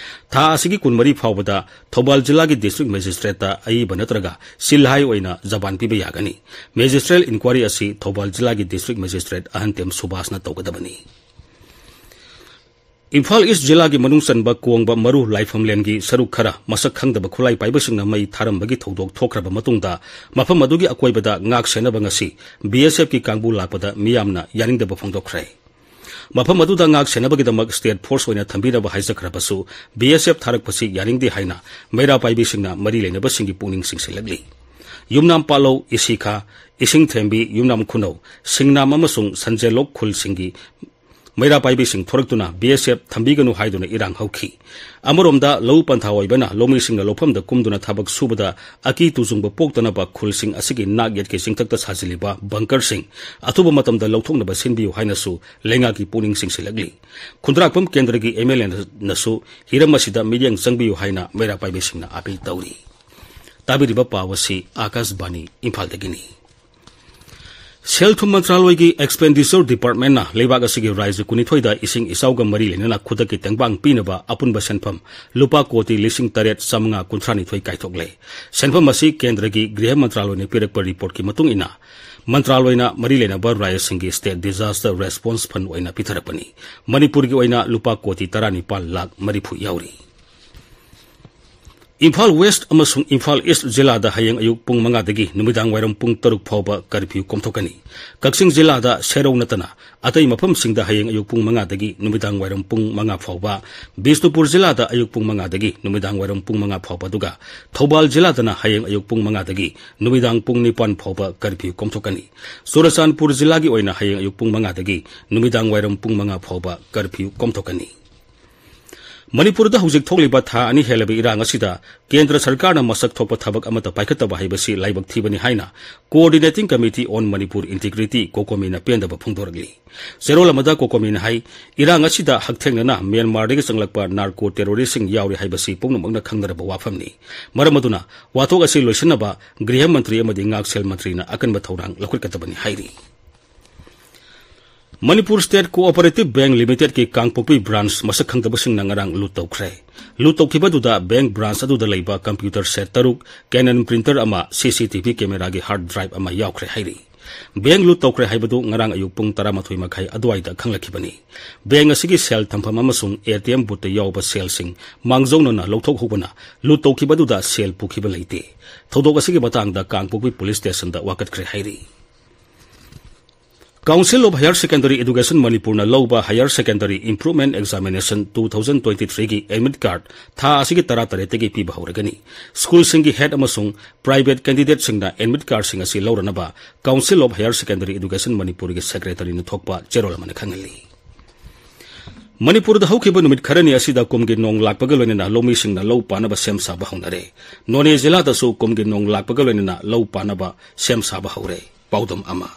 ꯊꯥ ꯑꯁꯤꯒꯤ ꯀꯨꯟꯃꯔꯤ ꯐꯥꯎꯕꯗ ꯊꯧꯕꯥꯜ ꯖꯤꯂꯥꯒꯤ ꯗꯤꯁꯇ꯭ꯔꯤꯛ ꯃꯦꯖꯤꯁꯇ꯭ꯔꯦꯠꯇ ꯑꯏꯕ ꯅꯠꯇ꯭ꯔꯒ ꯁꯤꯜꯍꯥꯏ ꯑꯣꯏꯅ ꯖꯕꯥꯟ ꯄꯤꯕ ꯌꯥꯒꯅꯤ꯫ ꯃꯦꯖꯤꯁꯇ꯭ꯔꯦꯜ ꯏꯟꯀ꯭ꯋꯥꯔꯤ ꯑꯁꯤ ꯊꯧꯕꯥꯜ ꯖꯤꯂꯥꯒꯤ ꯗꯤꯁꯇ꯭ꯔꯤꯛ ꯃꯦꯖꯤꯁꯇ꯭ꯔꯦꯠ ꯑꯍꯟꯇꯦꯝ ꯁꯨꯕꯥꯁꯅ ꯇꯧꯒꯗꯕꯅꯤ꯫ ꯏꯝꯐꯥꯜ ꯏꯁ ꯖꯤꯂꯥꯒꯤ ꯃꯅꯨꯡ ꯆꯟꯕ ꯀꯣꯡꯕ ꯃꯔꯨ ꯂꯥꯏꯐꯝꯂꯦꯟꯒꯤ ꯁꯔꯨꯛ ꯈꯔ ꯃꯁꯛ ꯈꯪꯗꯕ ꯈꯨꯠꯂꯥꯏ ꯄꯥꯏꯕꯁꯤꯡꯅ ꯃꯩ ꯊꯥꯔꯝꯕꯒꯤ ꯊꯧꯗꯣꯛ ꯊꯣꯛꯈ꯭ꯔꯕ ꯃꯇꯨꯡꯗ, ꯃꯐꯝ ꯑꯗꯨꯒꯤ ꯑꯀꯣꯏꯕꯗ ꯉꯥꯛ ꯁꯦꯟꯅꯕ ꯉꯁꯤ ꯕꯤ ꯑꯦꯁ ꯑꯦꯐꯀꯤ ꯀꯥꯡꯕꯨ ꯂꯥꯛꯄꯗ ꯃꯤꯌꯥꯝꯅ ꯌꯥꯅꯤꯡꯗꯕ ꯐꯣꯡꯗꯣꯛꯈ꯭ꯔꯦ꯫ ꯃꯐꯝ ꯑꯗꯨꯗ ꯉꯥꯛ ꯁꯦꯟꯅꯕꯒꯤꯗꯃꯛ ꯁ꯭ꯇꯦꯠ ꯐꯣꯔꯁ ꯑꯣꯏꯅ ꯊꯝꯕꯤꯔꯕ ꯍꯥꯏꯖꯈ꯭ꯔꯕꯁꯨ, ꯕꯤ ꯑꯦꯁ ꯑꯦꯐ ꯊꯥꯔꯛꯄꯁꯤ ꯌꯥꯅꯤꯡꯗꯦ ꯍꯥꯏꯅ ꯃꯩꯔꯥ ꯄꯥꯏꯕꯤꯁꯤꯡꯅ ꯃꯔꯤ ꯂꯩꯅꯕꯁꯤꯡꯒꯤ ꯄꯨꯛꯅꯤꯡ ꯆꯤꯡꯁꯤꯜꯂꯛꯂꯤ꯫ ꯌꯨꯝꯅꯥꯝ ꯄꯥꯠꯂꯧ, ꯏꯁꯤꯈꯥ, ꯏꯁꯤꯡꯊꯦꯝꯕꯤ, ꯌꯨꯝꯅꯥꯝ ꯈꯨꯅꯧ, ꯁꯤꯡꯅꯥꯝ ꯑꯃꯁꯨꯡ ꯁꯟꯖꯦꯜꯂꯣꯛ ꯈꯨꯜꯁꯤꯡꯒꯤ ꯃꯩꯔꯥ ꯄꯥꯏꯕꯤꯁꯤꯡ ꯊꯣꯔꯛꯇꯨꯅ ꯕꯤ ꯑꯦꯁ ꯑꯦꯐ ꯊꯝꯕꯤꯒꯅꯨ ꯍꯥꯏꯗꯨꯅ ꯏꯔꯥꯡ ꯍꯧꯈꯤ꯫ ꯑꯃꯔꯣꯝꯗ, ꯂꯧꯎ ꯄꯟꯊꯥ ꯑꯣꯏꯕꯅ ꯂꯧꯃꯤꯁꯤꯡꯅ ꯂꯧꯐꯝꯗ ꯀꯨꯝꯗꯨꯅ ꯊꯕꯛ ꯁꯨꯕꯗ ꯑꯀꯤ ꯇꯨꯖꯨꯡꯕ ꯄꯣꯛꯇꯅꯕ ꯈꯨꯜꯁꯤꯡ ꯑꯁꯤꯒꯤ ꯅꯥꯛ ꯌꯦꯠꯀꯤ ꯆꯤꯡꯊꯛꯇ ꯁꯥꯖꯤꯜꯂꯤꯕ ꯕꯪꯀꯔꯁꯤꯡ ꯑꯊꯨꯕ ꯃꯇꯝꯗ ꯂꯧꯊꯣꯛꯅꯕ ꯁꯤꯟꯕꯤꯌꯨ ꯍꯥꯏꯅꯁꯨ ꯂꯩꯉꯥꯛꯀꯤ ꯄꯨꯛꯅꯤꯡ ꯆꯤꯡꯁꯤꯜꯂꯛꯂꯤ꯫ ꯈꯨꯟꯗ꯭ꯔꯥꯛꯄꯝ ꯀꯦꯟꯗ꯭ꯔꯒꯤ ꯑꯦꯝ ꯑꯦꯜ ꯑꯦꯅꯁꯨ ꯍꯤꯔꯝ ꯑꯁꯤꯗ ꯃꯤꯠꯌꯦꯡ ꯆꯪꯕꯤꯌꯨ ꯍꯥꯏꯅ ꯃꯩꯔꯥ ꯄꯥꯏꯕꯤꯁꯤꯡꯅ ꯑꯥꯄꯤꯜ ꯇꯧꯔꯤ꯫ ꯇꯥꯕꯤꯔꯤꯕ ꯄꯥꯎ ꯑꯁꯤ ꯑꯥꯀꯥꯁꯕꯥꯅꯤ ꯏꯝꯐꯥꯜꯗꯒꯤꯅꯤ꯫ ꯁꯦꯜ ꯊꯨꯝ ꯃꯟꯇ꯭ꯔꯥꯂꯣꯏꯒꯤ ꯑꯦꯛꯁꯄꯦꯟꯗꯤꯆꯔ ꯗꯤꯄꯥꯔꯠꯃꯦꯟꯅ ꯂꯩꯕꯥꯛ ꯑꯁꯤꯒꯤ ꯔꯥꯏꯖ꯭ꯌ ꯀꯨꯟꯅꯤꯊꯣꯏꯗ ꯏꯁꯤꯡ ꯏꯆꯥꯎꯒ ꯃꯔꯤ ꯂꯩꯅꯅ ꯈꯨꯗꯛꯀꯤ ꯇꯦꯡꯕꯥꯡ ꯄꯤꯅꯕ ꯑꯄꯨꯟꯕ ꯁꯦꯟꯐꯝ ꯂꯨꯄꯥ ꯀꯣꯇꯤ ꯂꯤꯁꯤꯡ ꯇꯔꯦꯠ ꯆꯥꯃꯉꯥ ꯀꯨꯟꯊ꯭ꯔꯥ ꯅꯤꯊꯣꯏ ꯀꯥꯏꯊꯣꯛꯂꯦ꯫ ꯁꯦꯟꯐꯝ ꯑꯁꯤ ꯀꯦꯟꯗ꯭ꯔꯒꯤ ꯒ꯭ꯔꯤꯍ ꯃꯟꯇ꯭ꯔꯥꯂꯣꯏꯅ ꯄꯤꯔꯛꯄ ꯔꯤꯄꯣꯔꯠꯀꯤ ꯃꯇꯨꯡ ꯏꯟꯅ, ꯃꯟꯇ꯭ꯔꯥꯂꯣꯏꯅ ꯃꯔꯤ ꯂꯩꯅꯕ ꯔꯥꯏꯖ꯭ꯌꯁꯤꯡꯒꯤ ꯁ꯭ꯇꯦꯠ ꯗꯤꯖꯥꯁꯇꯔ ꯔꯦꯁꯄꯣꯟꯁ ꯐꯟꯗ ꯑꯣꯏꯅ ꯄꯤꯊꯔꯛꯄꯅꯤ꯫ ꯃꯅꯤꯄꯨꯔꯒꯤ ꯑꯣꯏꯅ ꯂꯨꯄꯥ ꯀꯣꯇꯤ ꯇꯔꯥꯅꯤꯄꯥꯜ ꯂꯥꯈ ꯃꯔꯤꯐꯨ ꯌꯥꯎꯔꯤ꯫ ꯏꯝꯐꯥꯜ ꯋꯦꯁ꯭ꯠ ꯑꯃꯁꯨꯡ ꯏꯝꯐꯥꯜ ꯏꯁ꯭ꯠ ꯖꯤꯂꯥꯗ ꯍꯌꯦꯡ ꯑꯌꯨꯛ ꯄꯨꯡ ꯃꯉꯥꯗꯒꯤ ꯅꯨꯃꯤꯗꯥꯡ ꯋꯥꯏꯔꯝ ꯄꯨꯡ ꯇꯔꯨꯛ ꯐꯥꯎꯕ ꯀꯔꯐ꯭ꯌꯨ ꯀꯣꯝꯊꯣꯛꯀꯅꯤ꯫ ꯀꯛꯆꯤꯡ ꯖꯤꯂꯥꯗ ꯁꯦꯔꯧ ꯅꯠꯇꯅ ꯑꯇꯩ ꯃꯐꯝꯁꯤꯡꯗ ꯍꯌꯦꯡ ꯑꯌꯨꯛ ꯄꯨꯡ ꯃꯉꯥꯗꯒꯤ ꯅꯨꯃꯤꯗꯥꯡ ꯋꯥꯏꯔꯝ ꯄꯨꯡ ꯃꯉꯥ ꯐꯥꯎꯕ, ꯕꯤꯁꯅꯨꯄꯨꯔ ꯖꯤꯂꯥꯗ ꯑꯌꯨꯛ ꯄꯨꯡ ꯃꯉꯥꯗꯒꯤ ꯅꯨꯃꯤꯗꯥꯡ ꯋꯥꯏꯔꯝ ꯄꯨꯡ ꯃꯉꯥ ꯐꯥꯎꯕ, ꯑꯗꯨꯒ ꯊꯧꯕꯥꯜ ꯖꯤꯂꯥꯗꯅ ꯍꯌꯦꯡ ꯑꯌꯨꯛ ꯄꯨꯡ ꯃꯉꯥꯗꯒꯤ ꯅꯨꯃꯤꯗꯥꯡ ꯄꯨꯡ ꯅꯤꯄꯥꯟ ꯐꯥꯎꯕ ꯀꯔꯐ꯭ꯌꯨ ꯀꯣꯝꯊꯣꯛꯀꯅꯤ꯫ ꯆꯨꯔꯆꯥꯟꯄꯨꯔ ꯖꯤꯂꯥꯒꯤ ꯑꯣꯏꯅ ꯍꯌꯦꯡ ꯑꯌꯨꯛ ꯄꯨꯡ ꯃꯉꯥꯗꯒꯤ ꯅꯨꯃꯤꯗꯥꯡ ꯋꯥꯏꯔꯝ ꯄꯨꯡ ꯃꯉꯥ ꯐꯥꯎꯕ ꯀꯔꯐ꯭ꯌꯨ ꯀꯣꯝꯊꯣꯛꯀꯅꯤ꯫ ꯃꯅꯤꯄꯨꯔꯗ ꯍꯧꯖꯤꯛ ꯊꯣꯛꯂꯤꯕ ꯊꯥ ꯑꯅꯤ ꯍꯦꯜꯂꯕ ꯏꯔꯥꯡ ꯑꯁꯤꯗ ꯀꯦꯟꯗ꯭ꯔ ꯁꯔꯀꯥꯔꯅ ꯃꯁꯛ ꯊꯣꯛꯄ ꯊꯕꯛ ꯑꯃꯠꯇ ꯄꯥꯏꯈꯠꯇꯕ ꯍꯥꯏꯕꯁꯤ ꯂꯥꯏꯕꯛ ꯊꯤꯕꯅꯤ ꯍꯥꯏꯅ Coordinating Committee on Manipur Integrity, ꯀꯣꯀꯣꯃꯤꯅ ꯄꯦꯟꯗꯕ ꯐꯣꯡꯗꯣꯔꯛꯂꯤ꯫ ꯆꯦꯔꯣꯜ ꯑꯃꯗ ꯀꯣꯀꯣꯃꯤꯅ ꯍꯥꯏ, ꯏꯔꯥꯡ ꯑꯁꯤꯗ ꯍꯛꯊꯦꯡꯅꯅ ꯃ꯭ꯌꯥꯟꯃꯥꯔꯗꯒꯤ ꯆꯪꯂꯛꯄ ꯅꯥꯔꯀꯣ ꯇꯦꯔꯣꯔꯤꯁ꯭ꯠꯁꯤꯡ ꯌꯥꯎꯔꯤ ꯍꯥꯏꯕꯁꯤ ꯄꯨꯝꯅꯃꯛꯅ ꯈꯪꯅꯔꯕ ꯋꯥꯐꯝꯅꯤ꯫ ꯃꯔꯝ ꯑꯗꯨꯅ ꯋꯥꯊꯣꯛ ꯑꯁꯤ ꯂꯣꯏꯁꯤꯟꯅꯕ ꯒ꯭ꯔꯤꯍ ꯃꯟꯇ꯭ꯔꯤ ꯑꯃꯗꯤ ꯉꯥꯛꯁꯦꯜ ꯃꯟꯇ꯭ꯔꯤꯅ ꯑꯀꯟꯕ ꯊꯧꯔꯥꯡ ꯂꯧꯈꯠꯀꯗꯕꯅꯤ ꯍꯥꯏꯔꯤ꯫ ꯃꯅꯤꯄꯨꯔ ꯁ꯭ꯇꯦꯠ ꯀꯣꯑꯣꯄꯔꯦꯇꯤꯚ ꯕꯦꯡꯛ ꯂꯤꯃꯤꯇꯦꯗꯀꯤ ꯀꯥꯡꯄꯣꯛꯄꯤ ꯕ꯭ꯔꯥꯟꯆ ꯃꯁꯛ ꯈꯪꯗꯕꯁꯤꯡꯅ ꯉꯔꯥꯡ ꯂꯨꯠ ꯇꯧꯈ꯭ꯔꯦ꯫ ꯂꯨꯠ ꯇꯧꯈꯤꯕ ꯑꯗꯨꯗ ꯕꯦꯡꯛ ꯕ꯭ꯔꯥꯟꯆ ꯑꯗꯨꯗ ꯂꯩꯕ ꯀꯝꯄ꯭ꯌꯨꯇꯔ ꯁꯦꯠ ꯇꯔꯨꯛ, Canon printer ꯑꯃ, ꯁꯤ ꯁꯤ ꯇꯤ ꯚꯤ ꯀꯦꯃꯦꯔꯥꯒꯤ ꯍꯥꯔꯗ ꯗ꯭ꯔꯥꯏꯚ ꯑꯃ ꯌꯥꯎꯈ꯭ꯔꯦ ꯍꯥꯏꯔꯤ꯫ ꯕꯦꯡ ꯂꯨꯠ ꯇꯧꯈ꯭ꯔꯦ ꯍꯥꯏꯕꯗꯨ ꯉꯔꯥꯡ ꯑꯌꯨꯛ ꯄꯨꯡ ꯇꯔꯥꯃꯥꯊꯣꯏ ꯃꯈꯥꯏ ꯑꯗꯨꯋꯥꯏꯗ ꯈꯪꯂꯛꯈꯤꯕꯅꯤ꯫ ꯕꯦꯡ ꯑꯁꯤꯒꯤ ꯁꯦꯜ ꯊꯝꯐꯝ ꯑꯃꯁꯨꯡ ꯑꯦ ꯇꯤ ꯑꯦꯝ ꯕꯨꯠꯇ ꯌꯥꯎꯕ ꯁꯦꯜꯁꯤꯡ ꯃꯥꯡꯖꯧꯅꯅ ꯂꯧꯊꯣꯛꯍꯧꯕꯅ ꯂꯨꯠ ꯇꯧꯈꯤꯕꯗꯨꯗ ꯁꯦꯜ ꯄꯨꯈꯤꯕ ꯂꯩꯇꯦ꯫ ꯊꯧꯗꯣꯛ ꯑꯁꯤꯒꯤ ꯃꯇꯥꯡꯗ ꯀꯥꯡꯄꯣꯛꯄꯤ ꯄꯨꯂꯤꯁ ꯁ꯭ꯇꯦꯁꯟꯗ ꯋꯥꯀꯠꯈ꯭ꯔꯦ ꯍꯥꯏꯔꯤ꯫ Council of Higher Secondary Education ꯃꯅꯤꯄꯨꯔꯅ ꯂꯧꯕ Higher Secondary Improvement Examination two thousand twenty-threeꯒꯤ admit card ꯊꯥ ꯑꯁꯤꯒꯤ ꯇꯔꯥꯇꯔꯦꯠꯇꯒꯤ ꯄꯤꯕ ꯍꯧꯔꯒꯅꯤ꯫ ꯁ꯭ꯀꯨꯜꯁꯤꯡꯒꯤ ꯍꯦꯗ ꯑꯃꯁꯨꯡ ꯄ꯭ꯔꯥꯏꯚꯦꯠ ꯀꯦꯟꯗꯤꯗꯦꯠꯁꯤꯡꯅ admit cardꯁꯤꯡ ꯑꯁꯤ ꯂꯧꯔꯅꯕ Council of Higher Secondary Education ꯃꯅꯤꯄꯨꯔꯒꯤ ꯁꯦꯀ꯭ꯔꯦꯇꯔꯤꯅ ꯊꯣꯛꯄ ꯆꯦꯔꯣꯜ ꯑꯃꯅ ꯈꯪꯍꯜꯂꯤ꯫ ꯃꯅꯤꯄꯨꯔꯗ ꯍꯧꯈꯤꯕ ꯅꯨꯃꯤꯠ ꯈꯔꯅꯤ ꯑꯁꯤꯗ ꯀꯨꯝꯒꯤ ꯅꯣꯡ ꯂꯥꯛꯄꯒ ꯂꯣꯏꯅꯅ ꯂꯧꯃꯤꯁꯤꯡꯅ ꯂꯧ ꯄꯥꯟꯅꯕ ꯁꯦꯝ ꯁꯥꯕ ꯍꯧꯅꯔꯦ꯫ ꯅꯣꯅꯦ ꯖꯤꯂꯥꯗꯁꯨ ꯀꯨꯝꯒꯤ ꯅꯣꯡ ꯂꯥꯛꯄꯒ ꯂꯣꯏꯅꯅ ꯂꯧ ꯄꯥꯟꯅꯕ ꯁꯦꯝ ꯁꯥꯕ ꯍꯧꯔꯦ꯫ ꯄꯥꯎꯗꯝ ꯑꯃ꯫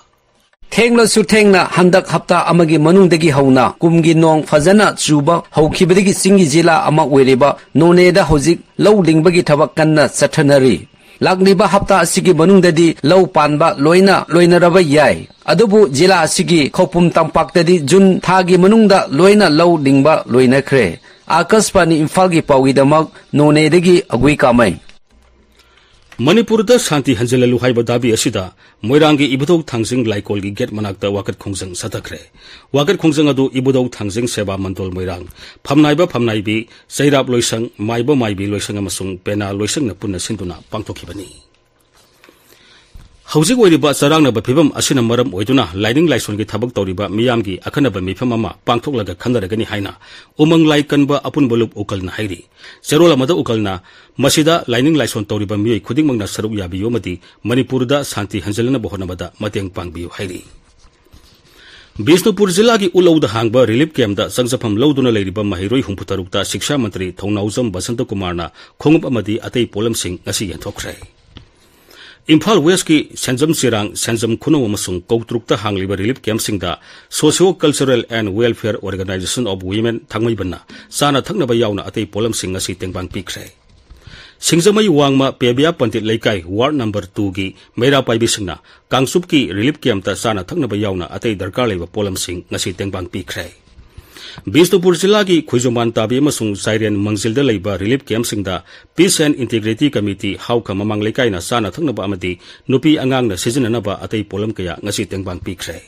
ꯊꯦꯡꯂꯁꯨ ꯊꯦꯡꯅ ꯍꯟꯗꯛ ꯍꯞꯇꯥ ꯑꯃꯒꯤ ꯃꯅꯨꯡꯗꯒꯤ ꯍꯧꯅ ꯀꯨꯝꯒꯤ ꯅꯣꯡ ꯐꯖꯅ ꯆꯨꯕ ꯍꯧꯈꯤꯕꯗꯒꯤ ꯆꯤꯡꯒꯤ ꯖꯤꯂꯥ ꯑꯃ ꯑꯣꯏꯔꯤꯕ ꯅꯣꯅꯦꯗ ꯍꯧꯖꯤꯛ ꯂꯧ ꯂꯤꯡꯕꯒꯤ ꯊꯕꯛ ꯀꯟꯅ ꯆꯠꯊꯅꯔꯤ꯫ ꯂꯥꯛꯂꯤꯕ ꯍꯞꯇꯥ ꯑꯁꯤꯒꯤ ꯃꯅꯨꯡꯗꯗꯤ ꯂꯧ ꯄꯥꯟꯕ ꯂꯣꯏꯅ ꯂꯣꯏꯅꯔꯕ ꯌꯥꯏ꯫ ꯑꯗꯨꯕꯨ ꯖꯤꯂꯥ ꯑꯁꯤꯒꯤ ꯈꯧꯄꯨꯝ ꯇꯝꯄꯥꯛꯇꯗꯤ ꯖꯨꯟ ꯊꯥꯒꯤ ꯃꯅꯨꯡꯗ ꯂꯣꯏꯅ ꯂꯧ ꯂꯤꯡꯕ ꯂꯣꯏꯅꯈ꯭ꯔꯦ꯫ ꯑꯥꯀꯥꯁꯕꯥꯅꯤ ꯏꯝꯐꯥꯜꯒꯤ ꯄꯥꯎꯒꯤꯗꯃꯛ ꯅꯣꯅꯦꯗꯒꯤ ꯑꯒꯨꯏ ꯀꯥꯃꯩ꯫ ꯃꯅꯤꯄꯨꯔꯗ ꯁꯥꯟꯇꯤ ꯍꯟꯖꯤꯜꯍꯜꯂꯨ ꯍꯥꯏꯕ ꯗꯥꯕꯤ ꯑꯁꯤꯗ ꯃꯣꯏꯔꯥꯡꯒꯤ ꯏꯕꯨꯙꯧ ꯊꯥꯡꯖꯤꯡ ꯂꯥꯏꯀꯣꯜꯒꯤ ꯒꯦꯠ ꯃꯅꯥꯛꯇ ꯋꯥꯀꯠ ꯈꯣꯡꯖꯪ ꯆꯠꯊꯈ꯭ꯔꯦ꯫ ꯋꯥꯀꯠ ꯈꯣꯡꯖꯪ ꯑꯗꯨ ꯏꯕꯨꯙꯧ ꯊꯥꯡꯖꯤꯡ ꯁꯦꯕꯥ ꯃꯟꯗꯣꯜ ꯃꯣꯏꯔꯥꯡ, ꯐꯝꯅꯥꯏꯕ ꯐꯝꯅꯥꯏꯕꯤ, ꯆꯩꯔꯥꯞ ꯂꯣꯏꯁꯪ, ꯃꯥꯏꯕ ꯃꯥꯏꯕꯤ ꯂꯣꯏꯁꯪ ꯑꯃꯁꯨꯡ ꯄꯦꯅꯥ ꯂꯣꯏꯁꯪꯅ ꯄꯨꯟꯅ ꯁꯤꯟꯗꯨꯅ ꯄꯥꯡꯊꯣꯛꯈꯤꯕꯅꯤ꯫ ꯍꯧꯖꯤꯛ ꯑꯣꯏꯔꯤꯕ ꯆꯔꯥꯡꯅꯕ ꯐꯤꯕꯝ ꯑꯁꯤꯅ ꯃꯔꯝ ꯑꯣꯏꯗꯨꯅ ꯂꯥꯏꯅꯤꯡ ꯂꯥꯏꯁꯣꯟꯒꯤ ꯊꯕꯛ ꯇꯧꯔꯤꯕ ꯃꯤꯌꯥꯝꯒꯤ ꯑꯈꯟꯅꯕ ꯃꯤꯐꯝ ꯑꯃ ꯄꯥꯡꯊꯣꯛꯂꯒ ꯈꯟꯅꯔꯒꯅꯤ ꯍꯥꯏꯅ ꯎꯃꯪ ꯂꯥꯏ ꯀꯟꯕ ꯑꯄꯨꯟꯕ ꯂꯨꯞ ꯎꯀꯜꯅ ꯍꯥꯏꯔꯤ꯫ ꯆꯦꯔꯣꯜ ꯑꯃꯗ ꯎꯀꯜꯅ ꯃꯁꯤꯗ ꯂꯥꯏꯅꯤꯡ ꯂꯥꯏꯁꯣꯟ ꯇꯧꯔꯤꯕ ꯃꯤꯑꯣꯏ ꯈꯨꯗꯤꯡꯃꯛꯅ ꯁꯔꯨꯛ ꯌꯥꯕꯤꯌꯨ ꯑꯃꯗꯤ ꯃꯅꯤꯄꯨꯔꯗ ꯁꯥꯟꯇꯤ ꯍꯟꯖꯤꯜꯂꯅꯕ ꯍꯣꯠꯅꯕꯗ ꯃꯇꯦꯡ ꯄꯥꯡꯕꯤꯌꯨ ꯍꯥꯏꯔꯤ꯫ ꯕꯤꯁꯅꯨꯄꯨꯔ ꯖꯤꯂꯥꯒꯤ ꯎꯠꯂꯧꯗ ꯍꯥꯡꯕ ꯔꯤꯂꯤꯐ ꯀꯦꯝꯞꯇ ꯆꯪꯖꯐꯝ ꯂꯧꯗꯨꯅ ꯂꯩꯔꯤꯕ ꯃꯍꯩꯔꯣꯏ ꯍꯨꯝꯐꯨꯇꯔꯨꯛꯇ ꯁꯤꯛꯁꯥ ꯃꯟꯇ꯭ꯔꯤ ꯊꯧꯅꯥꯎꯖꯝ ꯕꯁꯟꯇ ꯀꯨꯃꯥꯔꯅ ꯈꯣꯡꯎꯞ ꯑꯃꯗꯤ ꯑꯇꯩ ꯄꯣꯠꯂꯝꯁꯤꯡ ꯉꯁꯤ ꯌꯦꯟꯊꯣꯛꯈ꯭ꯔꯦ꯫ ꯏꯝꯐꯥꯜ ꯋꯦꯁꯀꯤ ꯁꯦꯟꯖꯝ ꯆꯤꯔꯥꯡ, ꯁꯦꯟꯖꯝ ꯈꯨꯅꯧ ꯑꯃꯁꯨꯡ ꯀꯧꯇ꯭ꯔꯨꯛꯇ ꯍꯥꯡꯂꯤꯕ ꯔꯤꯂꯤꯐ ꯀꯦꯝꯞꯁꯤꯡꯗ Socio Cultural and Welfare Organisation of Women ꯊꯥꯡꯃꯩꯕꯟꯅ ꯆꯥꯅ ꯊꯛꯅꯕ ꯌꯥꯎꯅ ꯑꯇꯩ ꯄꯣꯠꯂꯝꯁꯤꯡ ꯉꯁꯤ ꯇꯦꯡꯕꯥꯡ ꯄꯤꯈ꯭ꯔꯦ꯫ ꯁꯤꯡꯖꯃꯩ ꯋꯥꯡꯃ ꯄꯦꯕꯤꯌꯥ ꯄꯟꯗꯤꯠ ꯂꯩꯀꯥꯏ ꯋꯥꯔꯗ ꯅꯝꯕꯔ ꯇꯨꯒꯤ ꯃꯩꯔꯥ ꯄꯥꯏꯕꯤꯁꯤꯡꯅ ꯀꯥꯡꯆꯨꯞꯀꯤ ꯔꯤꯂꯤꯐ ꯀꯦꯝꯞꯇ ꯆꯥꯅ ꯊꯛꯅꯕ ꯌꯥꯎꯅ ꯑꯇꯩ ꯗꯔꯀꯥꯔ ꯂꯩꯕ ꯄꯣꯠꯂꯝꯁꯤꯡ ꯉꯁꯤ ꯇꯦꯡꯕꯥꯡ ꯄꯤꯈ꯭ꯔꯦ꯫ ꯕꯤꯁꯅꯨꯄꯨꯔ ꯖꯤꯂꯥꯒꯤ ꯈꯣꯏꯖꯣꯝꯕꯥꯟ ꯇꯥꯕꯤ ꯑꯃꯁꯨꯡ ꯆꯥꯏꯔꯦꯟ ꯃꯪꯖꯤꯜꯗ ꯂꯩꯕ relief camp ꯁꯤꯡꯗ Peace and Integrity Committee, ꯍꯥꯎꯈ ꯃꯃꯥꯡ ꯂꯩꯀꯥꯏꯅ ꯆꯥꯅ ꯊꯛꯅꯕ ꯑꯃꯗꯤ ꯅꯨꯄꯤ ꯑꯉꯥꯡꯅ ꯁꯤꯖꯤꯟꯅꯅꯕ ꯑꯇꯩ ꯄꯣꯠꯂꯝ ꯀꯌꯥ ꯉꯁꯤ ꯇꯦꯡꯕꯥꯡ ꯄꯤꯈ꯭ꯔꯦ꯫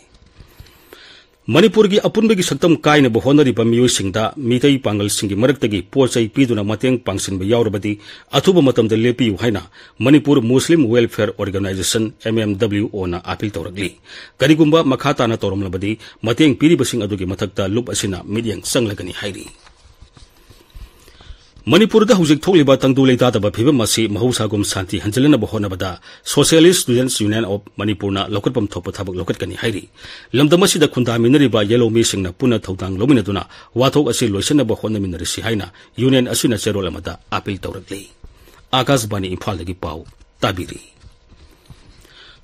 ꯃꯅꯤꯄꯨꯔꯒꯤ ꯑꯄꯨꯟꯕꯒꯤ ꯁꯛꯇꯝ ꯀꯥꯏꯅꯕ ꯍꯣꯠꯅꯔꯤꯕ ꯃꯤꯑꯣꯏꯁꯤꯡꯗ ꯃꯤꯇꯩ ꯄꯥꯡꯒꯜꯁꯤꯡꯒꯤ ꯃꯔꯛꯇꯒꯤ ꯄꯣꯠ ꯆꯩ ꯄꯤꯗꯨꯅ ꯃꯇꯦꯡ ꯄꯥꯡꯁꯤꯟꯕ ꯌꯥꯎꯔꯕꯗꯤ ꯑꯊꯨꯕ ꯃꯇꯝꯗ ꯂꯦꯞꯄꯤꯌꯨ ꯍꯥꯏꯅ ꯃꯅꯤꯄꯨꯔ ꯃꯨꯁꯂꯤꯝ Welfare Organisation, M M W O ꯅ appeal ꯇꯧꯔꯛꯂꯤ꯫ ꯀꯔꯤꯒꯨꯝꯕ ꯃꯈꯥ ꯇꯥꯅ ꯇꯧꯔꯝꯂꯕꯗꯤ ꯃꯇꯦꯡ ꯄꯤꯔꯤꯕꯁꯤꯡ ꯑꯗꯨꯒꯤ ꯃꯊꯛꯇ ꯂꯨꯞ ꯑꯁꯤꯅ ꯃꯤꯠꯌꯦꯡ ꯆꯪꯂꯒꯅꯤ ꯍꯥꯏꯔꯤ꯫ ꯃꯅꯤꯄꯨꯔꯗ ꯍꯧꯖꯤꯛ ꯊꯣꯛꯂꯤꯕ ꯇꯪꯗꯨ ꯂꯩꯇꯥꯗꯕ ꯐꯤꯕꯝ ꯑꯁꯤ ꯃꯍꯧꯁꯥꯒꯨꯝ ꯁꯥꯟꯇꯤ ꯍꯟꯖꯤꯜꯅꯕ ꯍꯣꯠꯅꯕꯗ Socialist Students Union of ꯃꯅꯤꯄꯨꯔꯅ ꯂꯧꯈꯠꯐꯝ ꯊꯣꯛꯄ ꯊꯕꯛ ꯂꯧꯈꯠꯀꯅꯤ ꯍꯥꯏꯔꯤ꯫ ꯂꯝꯗꯝ ꯑꯁꯤꯗ ꯈꯨꯟꯗꯥꯃꯤꯟꯅꯔꯤꯕ ꯌꯦꯜꯍꯧ ꯃꯤꯁꯤꯡꯅ ꯄꯨꯟꯅ ꯊꯧꯗꯥꯡ ꯂꯧꯃꯤꯟꯅꯗꯨꯅ ꯋꯥꯊꯣꯛ ꯑꯁꯤ ꯂꯣꯏꯁꯤꯟꯅꯕ ꯍꯣꯠꯅꯃꯤꯟꯅꯔꯁꯤ ꯍꯥꯏꯅ union ꯑꯁꯤꯅ ꯆꯦꯔꯣꯜ ꯑꯃꯗ appeal ꯇꯧꯔꯛꯂꯤ꯫ ꯑꯥꯀꯥꯁꯕꯥꯅꯤ ꯏꯝꯐꯥꯜꯗꯒꯤ ꯄꯥꯎ ꯇꯥꯕꯤꯔꯤ꯫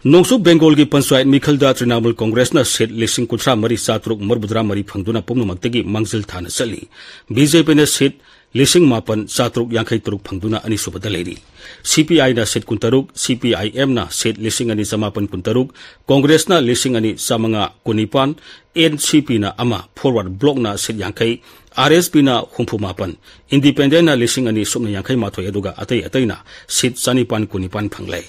ꯅꯣꯡꯆꯨꯞ ꯕꯦꯡꯒꯣꯜꯒꯤ ꯄꯟꯆꯥꯌꯠ ꯃꯤꯈꯜꯗ ꯇ꯭ꯔꯤꯅꯥꯃꯨꯜ ꯀꯣꯡꯒ꯭ꯔꯦꯁꯅ seat ꯂꯤꯁꯤꯡ ꯀꯨꯟꯊ꯭ꯔꯥ ꯃꯔꯤ ꯆꯥꯇ꯭ꯔꯨꯛ ꯃꯔꯤꯐꯨꯇꯔꯥ ꯃꯔꯤ ꯐꯪꯗꯨꯅ ꯄꯨꯝꯅꯃꯛꯇꯒꯤ ꯃꯥꯡꯖꯤꯜ ꯊꯥꯅ ꯆꯠꯂꯤ꯫ BJPꯅ seat ꯂꯤꯁꯤꯡ ꯃꯥꯄꯟ ꯆꯥꯇ꯭ꯔꯨꯛ ꯌꯥꯡꯈꯩ ꯇꯔꯨꯛ ꯐꯪꯗꯨꯅ ꯑꯅꯤꯁꯨꯕꯗ ꯂꯩꯔꯤ꯫ CPIꯅ seat ꯀꯨꯟꯇꯔꯨꯛ, CPIMꯅ seat ꯂꯤꯁꯤꯡ ꯑꯅꯤ ꯆꯃꯥꯄꯟ ꯀꯨꯟꯇꯔꯨꯛ, ꯀꯣꯡꯒ꯭ꯔꯦꯁꯅ ꯂꯤꯁꯤꯡ ꯑꯅꯤ ꯆꯥꯃꯉꯥ ꯀꯨꯟꯅꯤꯄꯥꯟ, NCPꯅ ꯑꯃ, Forward Blocꯅ seat ꯌꯥꯡꯈꯩ, RSPꯅ ꯍꯨꯝꯐꯨ ꯃꯥꯄꯟ, Independentꯅ ꯂꯤꯁꯤꯡ ꯑꯅꯤ ꯁꯨꯞꯅ ꯌꯥꯡꯈꯩ ꯃꯥꯊꯣꯏ, ꯑꯗꯨꯒ ꯑꯇꯩ ꯑꯇꯩꯅ seat ꯆꯅꯤꯄꯥꯟ ꯀꯨꯟꯅꯤꯄꯥꯟ ꯐꯪꯂꯦ꯫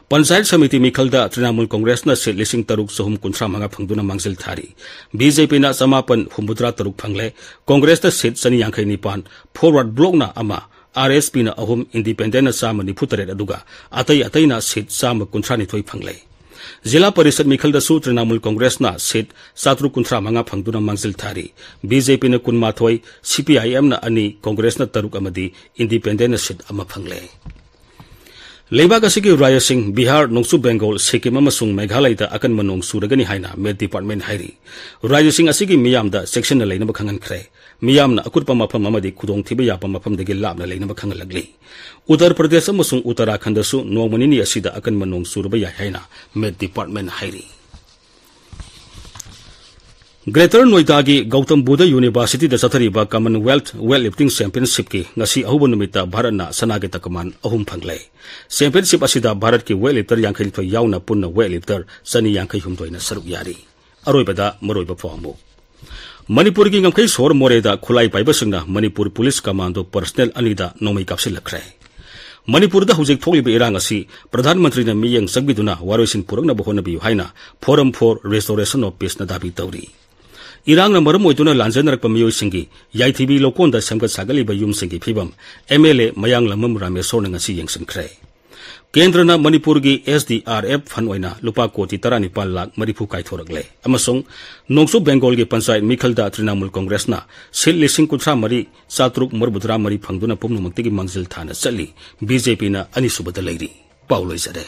ꯄꯟꯆꯥꯌꯠ ꯁꯃꯤꯇꯤ ꯃꯤꯈꯜꯗ ꯇ꯭ꯔꯤꯅꯥꯃꯨꯜ ꯀꯣꯡꯒ꯭ꯔꯦꯁꯅ seat ꯂꯤꯁꯤꯡ ꯇꯔꯨꯛ ꯆꯍꯨꯝ ꯀꯨꯟꯊ꯭ꯔꯥ ꯃꯉꯥ ꯐꯪꯗꯨꯅ ꯃꯥꯡꯖꯤꯜ ꯊꯥꯔꯤ꯫ BJPꯅ ꯆꯃꯥꯄꯟ ꯍꯨꯝꯐꯨꯇꯔꯥ ꯇꯔꯨꯛ ꯐꯪꯂꯦ꯫ ꯀꯣꯡꯒ꯭ꯔꯦꯁꯇ seat ꯆꯅꯤ ꯌꯥꯡꯈꯩ ꯅꯤꯄꯥꯟ, Forward Blocꯅ ꯑꯃ, RSPꯅ ꯑꯍꯨꯝ, Independentꯅ ꯆꯥꯝꯃ ꯅꯤꯐꯨ ꯇꯔꯦꯠ, ꯑꯗꯨꯒ ꯑꯇꯩ ꯑꯇꯩꯅ seat ꯆꯥꯝꯃ ꯀꯨꯟꯊ꯭ꯔꯥ ꯅꯤꯊꯣꯏ ꯐꯪꯂꯦ꯫ ꯖꯤꯂꯥ ꯄꯔꯤꯁꯠ ꯃꯤꯈꯜꯗꯁꯨ ꯇ꯭ꯔꯤꯅꯥꯃꯨꯜ ꯀꯣꯡꯒ꯭ꯔꯦꯁꯅ seat ꯆꯥꯇ꯭ꯔꯨꯛ ꯀꯨꯟꯊ꯭ꯔꯥ ꯃꯉꯥ ꯐꯪꯗꯨꯅ ꯃꯥꯡꯖꯤꯜ ꯊꯥꯔꯤ꯫ BJPꯅ ꯀꯨꯟꯃꯥꯊꯣꯏ, CPIMꯅ ꯑꯅꯤ, ꯀꯣꯡꯒ꯭ꯔꯦꯁꯅ ꯇꯔꯨꯛ ꯑꯃꯗꯤ Independentꯅ seat ꯑꯃ ꯐꯪꯂꯦ꯫ ꯂꯩꯕꯥꯛ ꯑꯁꯤꯒꯤ ꯔꯥꯖ꯭ꯌꯁꯤꯡ ꯕꯤꯍꯥꯔ, ꯅꯣꯡꯆꯨꯞ ꯕꯦꯡꯒꯣꯜ, ꯁꯤꯛꯀꯤꯝ ꯑꯃꯁꯨꯡ ꯃꯦꯘꯥꯂꯌꯗ ꯑꯀꯟꯕ ꯅꯣꯡ ꯆꯨꯔꯒꯅꯤ ꯍꯥꯏꯅ Met Department ꯍꯥꯏꯔꯤ꯫ ꯔꯥꯖ꯭ꯌꯁꯤꯡ ꯑꯁꯤꯒꯤ ꯃꯤꯌꯥꯝꯗ ꯆꯦꯛꯁꯤꯟꯅ ꯂꯩꯅꯕ ꯈꯪꯍꯟꯈ꯭ꯔꯦ꯫ ꯃꯤꯌꯥꯝꯅ ꯑꯀꯨꯠꯄ ꯃꯐꯝ ꯑꯃꯗꯤ ꯈꯨꯗꯣꯡꯊꯤꯕ ꯌꯥꯕ ꯃꯐꯝꯗꯒꯤ ꯂꯥꯞꯅ ꯂꯩꯅꯕ ꯈꯪꯍꯜꯂꯛꯂꯤ꯫ ꯎꯠꯇꯔ ꯄ꯭ꯔꯗꯦꯁ ꯑꯃꯁꯨꯡ ꯎꯠꯇꯔꯥꯈꯟꯗꯁꯨ ꯅꯣꯡꯃ ꯅꯤꯅꯤ ꯑꯁꯤꯗ ꯑꯀꯟꯕ ꯅꯣꯡ ꯆꯨꯔꯕ ꯌꯥꯏ ꯍꯥꯏꯅ Met Department ꯍꯥꯏꯔꯤ꯫ Greater Noida ꯒꯤ Gautam Buddha University ꯗ ꯆꯠꯊꯔꯤꯕ Commonwealth Weightlifting Championship ꯀꯤ ꯉꯁꯤ ꯑꯍꯧꯕ ꯅꯨꯃꯤꯠꯇ ꯚꯥꯔꯠꯅ ꯁꯅꯥꯒꯤ ꯇꯀꯃꯥꯟ ꯑꯍꯨꯝ ꯐꯪꯂꯦ꯫ Championship ꯑꯁꯤꯗ ꯚꯥꯔꯠꯀꯤ weightlifter ꯌꯥꯡꯈꯩ ꯅꯤꯊꯣꯏ ꯌꯥꯎꯅ ꯄꯨꯟꯅ weightlifter ꯆꯅꯤ ꯌꯥꯡꯈꯩ ꯍꯨꯝꯗꯣꯏꯅ ꯁꯔꯨꯛ ꯌꯥꯔꯤ꯫ ꯑꯔꯣꯏꯕꯗ ꯃꯔꯨꯑꯣꯏꯕ ꯄꯥꯎ ꯑꯃꯨꯛ꯫ ꯃꯅꯤꯄꯨꯔꯒꯤ ꯉꯝꯈꯩ ꯁꯣꯍꯣꯔ ꯃꯣꯔꯦꯗ ꯈꯨꯠꯂꯥꯏ ꯄꯥꯏꯕꯁꯤꯡꯅ ꯃꯅꯤꯄꯨꯔ ꯄꯨꯂꯤꯁ ꯀꯃꯥꯟꯗꯣ ꯄꯔꯁꯅꯦꯜ ꯑꯅꯤꯗ ꯅꯣꯡꯃꯩ ꯀꯥꯞꯁꯤꯜꯂꯛꯈ꯭ꯔꯦ꯫ ꯃꯅꯤꯄꯨꯔꯗ ꯍꯧꯖꯤꯛ ꯊꯣꯛꯂꯤꯕ ꯏꯔꯥꯡ ꯑꯁꯤ ꯄ꯭ꯔꯙꯥꯟ ꯃꯟꯇ꯭ꯔꯤꯅ ꯃꯤꯠꯌꯦꯡ ꯆꯪꯕꯤꯗꯨꯅ ꯋꯥꯔꯣꯏꯁꯤꯟ ꯄꯨꯔꯛꯅꯕ ꯍꯣꯠꯅꯕꯤꯌꯨ ꯍꯥꯏꯅ Forum for Restoration of Peace ꯅ ꯗꯥꯕꯤ ꯇꯧꯔꯤ꯫ ꯏꯔꯥꯡꯅ ꯃꯔꯝ ꯑꯣꯏꯗꯨꯅ ꯂꯥꯟꯖꯦꯟꯅꯔꯛꯄ ꯃꯤꯑꯣꯏꯁꯤꯡꯒꯤ ꯌꯥꯏꯊꯤꯕꯤ ꯂꯧꯀꯣꯟꯗ ꯁꯦꯝꯒꯠ ꯁꯥꯒꯠꯂꯤꯕ ꯌꯨꯝꯁꯤꯡꯒꯤ ꯐꯤꯕꯝ MLA ꯃꯌꯥꯡꯂꯝꯕꯝ ꯔꯥꯃꯦꯁꯣꯔꯅ ꯉꯁꯤ ꯌꯦꯡꯁꯤꯟꯈ꯭ꯔꯦ꯫ ꯀꯦꯟꯗ꯭ꯔꯅ ꯃꯅꯤꯄꯨꯔꯒꯤ SDRF fund ꯑꯣꯏꯅ ꯂꯨꯄꯥ ꯀꯣꯇꯤ ꯇꯔꯥꯅꯤꯄꯥꯜ ꯂꯥꯈ ꯃꯔꯤꯐꯨ ꯀꯥꯏꯊꯣꯔꯛꯂꯦ ꯑꯃꯁꯨꯡ ꯅꯣꯡꯆꯨꯞ ꯕꯦꯡꯒꯣꯜꯒꯤ ꯄꯟꯆꯥꯌꯠ ꯃꯤꯈꯜꯗ ꯇ꯭ꯔꯤꯅꯥꯃꯨꯜ ꯀꯣꯡꯒ꯭ꯔꯦꯁꯅ ꯁꯤꯠ ꯂꯤꯁꯤꯡ ꯀꯨꯟꯊ꯭ꯔꯥ ꯃꯔꯤ ꯆꯥꯇ꯭ꯔꯨꯛ ꯃꯔꯤꯐꯨꯇꯔꯥ ꯃꯔꯤ ꯐꯪꯗꯨꯅ ꯄꯨꯝꯅꯃꯛꯇꯒꯤ ꯃꯥꯡꯖꯤꯜ ꯊꯥꯅ ꯆꯠꯂꯤ꯫ BJP ꯅ ꯑꯅꯤꯁꯨꯕꯗ ꯂꯩꯔꯤ꯫ ꯄꯥꯎ ꯂꯣꯏꯖꯔꯦ꯫